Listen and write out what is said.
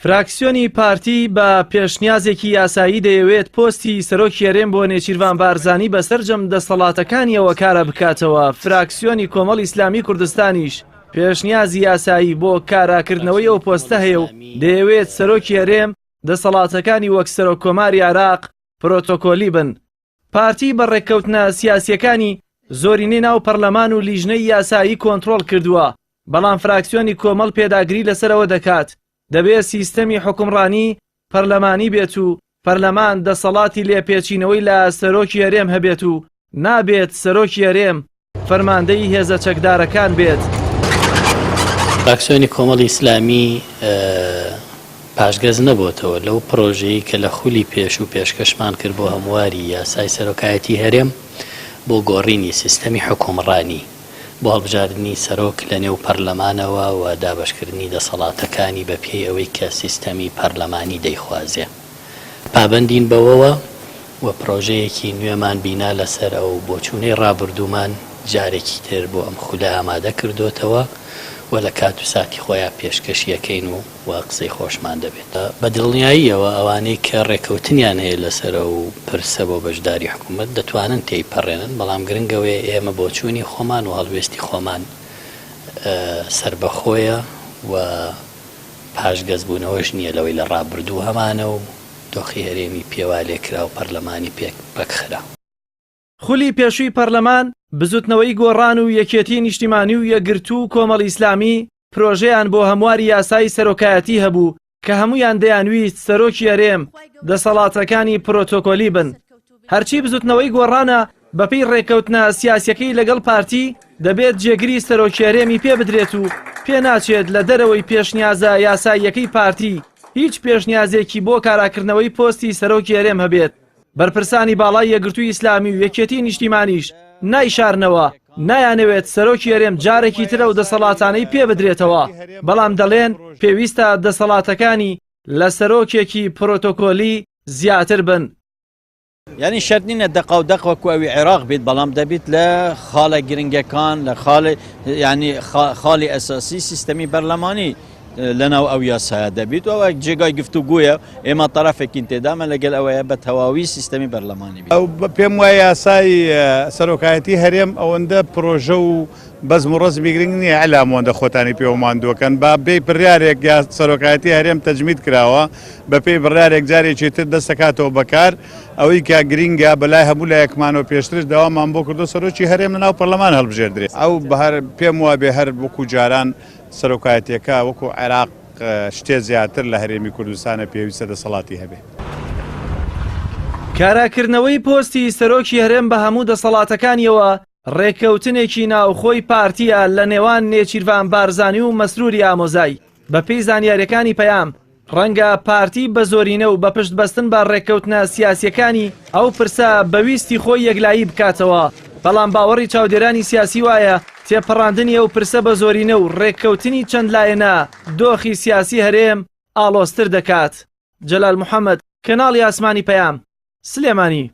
فراکسیۆنی پارتی بە پێشنیازێکی یاسایی دەیەوێت پۆستی سەرۆکی هەرێم بۆ نێچیرڤان بارزانی بە سەرجەم دەسەڵاتەکانیەوە کارا بکاتەوە، فراکسیۆنی کۆمەڵی ئیسلامی کوردستانیش پێشنیازی یاسایی بۆ کاراکردنەوەی ئەو پۆستە هەیە و دەیەوێت سەرۆکی هەرێم دەسەڵاتەکانی وەک سەرۆک کۆماری عێراق پرۆتۆکۆلی بن. پارتی بە ڕێککەوتنە سیاسییەکانی زۆرینەی ناو پەرلەمان و لیژنەی یاسایی کۆنترۆڵ کردووە، بەڵام فراکسیۆنی کۆمەڵ پێداگری لەسەر ئەوە دەکات، دەبێت سیستەمی حوکمڕانی پەرلەمانی بێت و پەرلەمان دەسەڵاتی لێپێچینەوەی لە سەرۆکی هەرێم هەبێت و نابێت سەرۆکی هەرێم فەرماندەی هێزە چەکدارەکان بێت. فراکسیۆنی کۆمەڵی ئیسلامی پاشگەز نەبۆتەوە لەو پرۆژەی کە لە خولی پێشوو پێشکەشمان کرد بۆ هەمواری یاسای سەرۆکایەتی هەرێم بۆ گۆڕینی سیستەمی حوکمڕانی بۆ هەڵبژاردنی سەرۆک لە نێو پەرلەمانەوە و دابەشکردنی دەسەڵاتەکانی بە پێی ئەوەی کە سیستەمی پەرلەمانی دەیخوازێ. پابەندین بەوەوە و پرۆژەیەکی نوێمان بینا لەسەر ئەو بۆچوونەی ڕابردوومان جارێکی تر بۆ ئەم خولە ئامادە کردۆتەوە و لە کات و ساتی خۆیا پێشکەشی ئەکەین و و قسەی خۆشمان دەبێت. بە دڵنیاییەوە ئەوانەی کە ڕێکەوتنیان هەیە لەسەر ئەو پرسە بۆ بەشداری حکوومەت دەتوانن تێیپەڕێنن، بەڵام گرنگ ئەوەیە ئێمە بۆچوونی خۆمان و هەڵوێستی خۆمان سەربەخۆیە و پاشگەزبوونەوەش نییە لەوەی لە ڕابردوو هەمانە و دۆخی هەرێمی پێوا لێکرا و پەرلەمانی پێک پەکخرا. خولی پێشووی پەرلەمان، بزوتنەوەی گۆڕان و یەکێتی نیشتیمانی و یەکگرتوو و کۆمەڵی ئیسلامی پرۆژەیان بۆ هەمواری یاسای سەرۆکایەتی هەبوو کە هەموویان دەیانویست سەرۆکی هەرێم دەسەڵاتەکانی پرۆتۆکۆلی بن. هەرچی بزوتنەوەی گۆڕانە بەپێی ڕێککەوتنە سیاسیەکەی لەگەڵ پارتی دەبێت جێگری سەرۆکی هەرێمی پێ بدرێت و پێناچێت لە دەرەوەی پێشنیازە یاساییەکەی پارتی هیچ پێشنیازێکی بۆ کاراکردنەوەی پۆستی سەرۆکی هەرێم هەبێت. بەرپرسانی باڵای یەکگرتووی ئیسلامی و یەکێتی نیشتیمانیش نایشارنەوە نایانەوێت سەرۆکی هەرێم جارێکی تر ئەو دەسەڵاتانەی پێ بدرێتەوە، بەڵام دەڵێن پێویستە دەسەڵاتەکانی لە سەرۆکێکی پرۆتۆکۆلی زیاتر بن. یانی شەرت نینە دەقاو دەق وەکو ئەوی عێراق بیت بەڵام دەبیت لە خاڵە گرنگەکان لە خاڵی یانی خاڵی ئەساسی سیستەمی بەرلەمانی لەناو ئەو یاسایە دەبیت و ئەوە جێگای گفتوگۆیە ئێمە تەرەفێکین تێدامە لەگەل ئەوەیە بە تەواوی سیستەمی بەرلەمانی بیت. پێم وایە یاسای سەرۆکایەتی هەرێم ئەوەندە پرۆژە و بەزم و ڕەزمی گرنگ نییە ئەلام ئەوەندە خۆتانی پێوە ماندووەکەن با بێی بڕیارێک یا سەرۆکایەتی هەرێم تەجمید کراوە بە پێی بڕیارێک جارێکی تر دەست دەکاتەوە بەکار ئەوەی کە گرینگە بەلای هەموو لایەکمانەوە پێشترش داوامان بۆ کردو سەرۆکی هەرێم لەناو پەرلەمان هەڵبژێردرێ ئەو بەهەر پێم وابێ هەر وەکو جاران سەرۆکایەتیەکە وەکو عێراق شتێ زیاتر لە هەرێمی کوردستانە پێویستە دەسەڵاتی هەبێ. کاراکردنەوەی پۆستی سەرۆکی هەرێم بە هەموو دەسەڵاتەکانیەوە ڕێککەوتنێکی ناوخۆی پارتییە لە نێوان نێچیرڤان بارزانی و مەسروری ئامۆزای، بەپێی زانیارییەکانی پەیام، ڕەنگە پارتی بە زۆرینە و بە پشت بەستن بە ڕێککەوتنە سیاسییەکانی ئەو پرسە بە ویستی خۆی یەکلایی بکاتەوە، بەڵام باوەڕی چاودێرانی سیاسی وایە تێپەڕاندنی ئەو پرسە بە زۆرینە و ڕێککەوتنی چەند لایەنە دۆخی سیاسی هەرێم ئاڵۆزتر دەکات. جەلال محەمەد، کەناڵی ئاسمانی پەیام، سلێمانی.